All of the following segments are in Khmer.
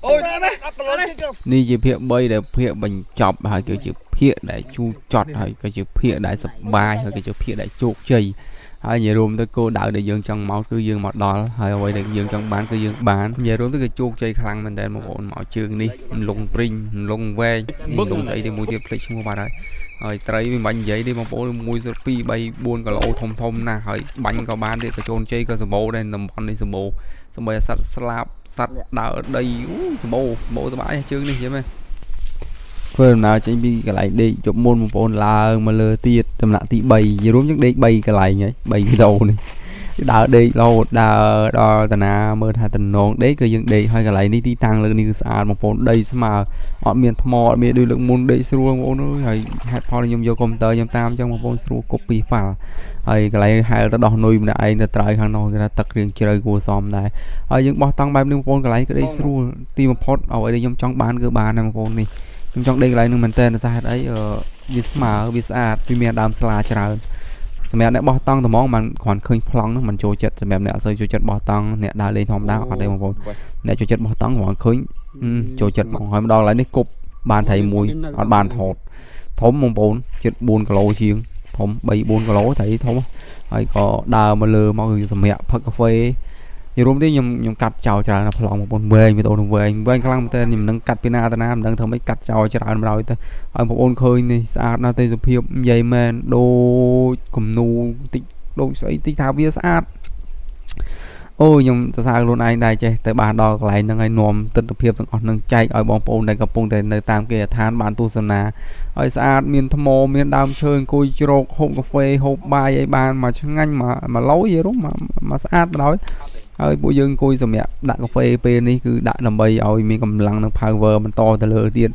អូយណាអត់ប្រឡងទៀត នេះជាភាគ3ដែលភាគបញ្ចប់ហើយគឺជាភាគដែលជូរចត់ហើយក៏ជាភាគដែលសប្បាយហើយក៏ជាភាគដែលជោគជ័យហើយនិយាយរួមទៅគោលដៅដែលយើងចង់មកគឺយើងមកដល់ហើយអ្វីដែលយើងចង់បានគឺយើងបាននិយាយរួមទៅគឺជោគជ័យខ្លាំងមែនតើបងប្អូនមកជើងនេះលងព្រីងលងវែងលងស្អីទេមួយទៀតភ្លេចឈ្មោះបាត់ហើយហើយត្រីវាមិនបាញ់និយាយទេបងប្អូន1 2 3 4គីឡូធំធំណាស់ហើយបាញ់ក៏បានទៀតកញ្ចូលជ័យក៏សម្បូរដែរតំបន់នេះសម្បូរសម្បីតែសត្វស្លាបសត្វដើរដីអូសម្បូរសម្បូរសប្បាយជើងនេះយល់ទេធ្វើដំណើរចេញពីកន្លែងដេកយប់មុនបងប្អូនឡើងមកលើទៀតដំណាក់ទី3និយាយរួមយើងដេក3កន្លែងហើយ3វីដេអូនេះដើរដេករហូតដើរដល់តាណាមើលថាតំណងដេកគឺយើងដេកហើយកន្លែងនេះទីតាំងលើនេះគឺស្អាតបងប្អូនដីស្មើអត់មានថ្មអត់មានដូចលើកមុនដេកស្រួលបងប្អូនអើយហើយហេតុផលខ្ញុំយកកុំព្យូទ័រខ្ញុំតាមអញ្ចឹងបងប្អូនស្រួល copy file ហើយកន្លែងហែលទៅដោះនុយម្នាក់ឯងទៅត្រើយខាងនោះគេថាទឹករៀងជ្រៅគួរសមដែរហើយយើងបោះតង់បែបនេះបងប្អូនកន្លែងគឺដេកស្រួលទីបំផុតអ្វីដែលខ្ញុំចង់បានគឺបានណាបងប្អូននេះខ្ញុំចង់ដេកកន្លែងនឹងមែនតើដោយសារហេតុអីអឺវាស្មើវាស្អាតវាមានដើមស្លាច្រើនសម្រាប់អ្នកបោះតង់ត្មងបានគ្រាន់ឃើញប្លង់ហ្នឹងមិនចូលចិត្តសម្រាប់អ្នកអត់សូវចូលចិត្តបោះតង់អ្នកដើរលេងធម្មតាអត់ទេបងប្អូនអ្នកចូលចិត្តបោះតង់គ្រាន់ឃើញចូលចិត្តហ្មងហើយមកដល់កន្លែងនេះគប់បានត្រីមួយអត់បានថតធំបងប្អូនជិត4គីឡូជាងធំ3 4គីឡូត្រីធំហើយក៏ដើរមកលើមកគឺសម្រាប់ផឹកកាហ្វេនិយាយរួមទេខ្ញុំខ្ញុំកាត់ចោលច្រើនណាស់ប្លង់បងប្អូនវែងវីដេអូនឹងវែងវែងខ្លាំងមែនទែនខ្ញុំនឹងកាត់ពីណាទៅណាមិនដឹងធ្វើម៉េចកាត់ចោលច្រើនម្ដងទៅហើយបងប្អូនឃើញនេះស្អាតណាស់ទេសភាពនិយាយមែនដូចគំនូតិចដូចស្អីតិចថាវាស្អាតអូខ្ញុំសរសើរខ្លួនឯងដែរចេះតែបានដល់កន្លែងហ្នឹងហើយនាំទស្សនភាពទាំងអស់ហ្នឹងចែកឲ្យបងប្អូនដែលកំពុងតែនៅតាមគេហដ្ឋានបានទស្សនាហើយស្អាតមានថ្មមានដើមឈើអង្គុយជ្រកហូបកាហ្វេហូបបាយអីបានមកឆ្ងាញ់មកមកឡូយយរុំមកមកស្អាតបណ្ដោយហើយពួកយើងអង្គុយសម្រាប់ដាក់កាហ្វេពេលនេះគឺដាក់ដើម្បីឲ្យមានកម្លាំងនិង power បន្តទៅលើទៀត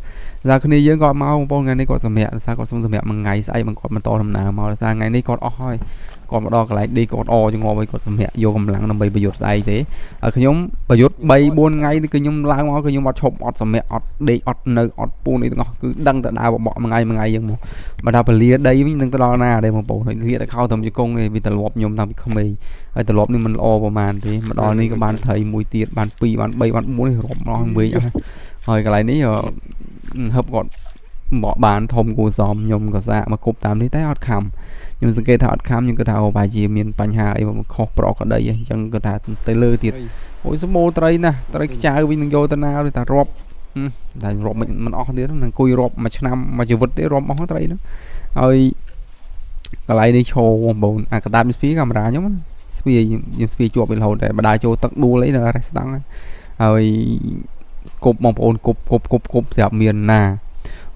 សារគ្នាយើងក៏មកបងប្អូនថ្ងៃនេះគាត់សម្រាប់សារគាត់សុំសម្រាប់មួយថ្ងៃស្អែកមកគាត់បន្តដំណើរមកសារថ្ងៃនេះគាត់អស់ហើយគាត់មកដល់កន្លែងដេកគាត់អចងប់ឲ្យគាត់សម្រាប់យកកម្លាំងដើម្បីប្រយុទ្ធស្អែកទេហើយខ្ញុំប្រយុទ្ធ3 4ថ្ងៃនេះគឺខ្ញុំឡើងមកគឺខ្ញុំអត់ឈប់អត់សម្រាប់អត់ដេកអត់នៅអត់ពូនអីទាំងអស់គឺដឹងតែដើរបបក់មួយថ្ងៃមួយថ្ងៃយើងមកបើថាពលាដីវិញនឹងទៅដល់ណាដែរបងប្អូនហើយលាតែខោត្រឹមជង្គង់ទេវាត្រឡប់ខ្ញុំតាំងពីក្មេងហើយត្រឡប់នេះមិនល្អប្រហែលទេមកដល់នេះក៏បានត្រីមួយទៀតបាន2បាន3បាន4នេះរាប់មកវិញអស់ហើយកន្លែងនេះហឹបគាត់មកបានធំគួរសមខ្ញុំក៏សាកមកគប់តាមនេះតែអត់ខំខ្ញុំសង្កេតថាអត់ខំខ្ញុំគិតថាអូប្រហែលជាមានបញ្ហាអីខុសប្រកដីអញ្ចឹងគាត់ថាទៅលើទៀតអូយសម្បូរត្រីណាស់ត្រីខ្ចៅវិញនឹងយកទៅណាទៅថារាប់តែរាប់មិនអស់ទៀតនឹងអង្គុយរាប់មួយឆ្នាំមួយជីវិតទេរាប់អស់ត្រីហ្នឹងហើយកន្លែងនេះឈោបងប្អូនអាកតាបស្ពីកាមេរ៉ាខ្ញុំស្ពីខ្ញុំស្ពីជាប់វារហូតតែបដាចូលទឹកដួលអីនៅរេស្តង់ហើយគប់បងប្អូនគប់គប់គប់គប់ស្រាប់មានណា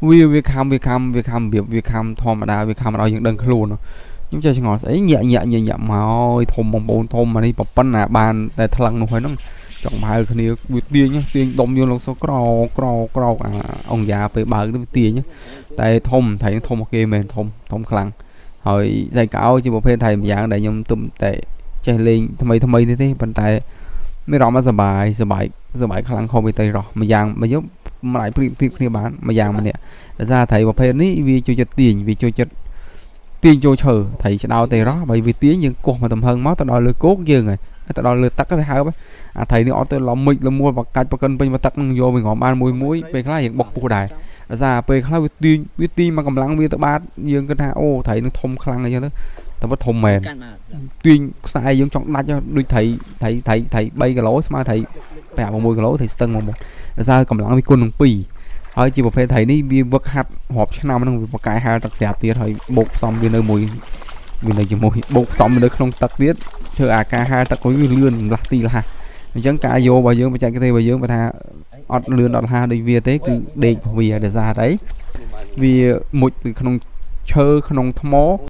វាវាខំវាខំវាខំរបៀបវាខំធម្មតាវាខំឲ្យយើងដឹងខ្លួនខ្ញុំចេះឆ្ងល់ស្អីញាក់ញាក់ញាក់ញាក់មកធំបងប្អូនធំអានេះប៉ុណ្ណាបានតែថ្លឹងនោះហើយហ្នឹងចង់បើគ្នាវាទាញទាញដុំយកលោកសក្រក្រក្រអាអង្គយ៉ាពេលបើកនេះវាទាញតែធំថៃធំមកគេមែនធំធំខ្លាំងហើយតែកោជាប្រភេទថៃម្យ៉ាងដែលខ្ញុំទុំតែចេះលេងថ្មីថ្មីនេះទេប៉ុន្តែមានអារម្មណ៍សប្បាយសប្បាយសប្បាយខ្លាំងខុសពីត្រីរស់ម្យ៉ាងមកយកមិនអាចប្រៀបធៀបគ្នាបានម្យ៉ាងម្នាក់ដោយសារត្រីប្រភេទនេះវាចូលចិត្តទាញវាចូលចិត្តទាញចូលឈើត្រីឆ្ដោទេរស់បើវាទាញយើងកោះមកទំហឹងមកទៅដល់លើគោកយើងហើយទៅដល់លើទឹកវាហើបអាត្រីនេះអត់ទៅលំមិចលមួលបកាច់បកិនពេញមកទឹកនឹងយកវាងំបានមួយមួយពេលខ្លះយើងបុកពុះដែរដោយសារពេលខ្លះវាទាញវាទាញមកកម្លាំងវាទៅបាតយើងគិតថាអូត្រីនឹងធំខ្លាំងអីចឹងទៅតែវាធំមែនទាញខ្សែយើងចង់ដាច់ដូចត្រីត្រីត្រីត្រី3គីឡូស្មើត្រី5 6គីឡូត្រីស្ទឹងមកមកដោយសារកម្លាំងវាគុណនឹង2ហើយជាប្រភេទត្រីនេះវាវឹកហាត់រាប់ឆ្នាំហ្នឹងវាបកកាយហែលទឹកស្រាប់ទៀតហើយបូកផ្សំវានៅមួយវានៅជាមួយបូកផ្សំវានៅក្នុងទឹកទៀតធ្វើអាការហែលទឹកវាលឿនម្លាស់ទីលះអញ្ចឹងការយករបស់យើងបច្ចេកទេសរបស់យើងបើថាអត់លឿនអត់ហាដូចវាទេគឺដេកវាដោយសារអីវាមុជទៅក្នុងឈើក្នុងថ្ម។